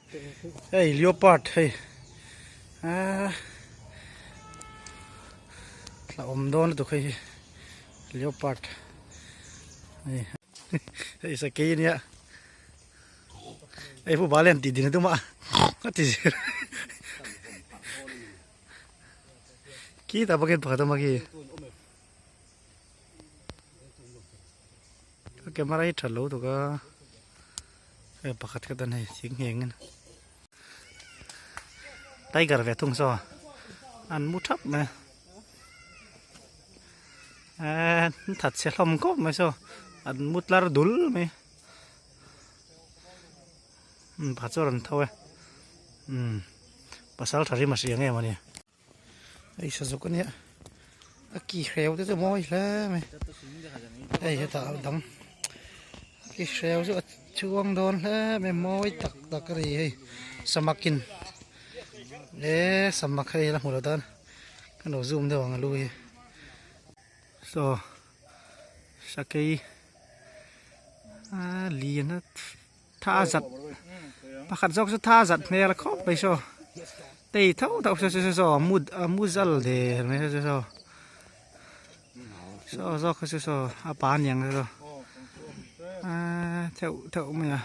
Hei leopard hei ah hlauhawm dawn lutuk hei hi leopard hei hei sakei ania hei pu bal hian tih din a tum a a ti zir khitah bawkin pakhat a awm a khi. Ka camera hi tha lo tuk a hei pakhat ka tan hei thing ngheng in tiger ve thung saw an mu thap mai a an that chhe hlawm khawp mai saw an mu tlar dul mai umm pakhat chu a rawn tho e umm pasal tha rim a hria nge mawni. Hei sazuk ania a ki hreu te chu a mawi hle mai hei hetah a dang a ki hreu chu a chuang dawn hle mai mawi tak tak a ni hei samak in e samak hei la hmu lo tan ka lo zoom deuh ang a lu hi saw sakei a lian a Tha zat pakhat zawk chu tha zat hmel khawp mai saw tei tho tho saw saw saw mu a mu zal der mai saw saw saw zawk kha chu saw a pa aniang saw aaa theuh theuh mai a.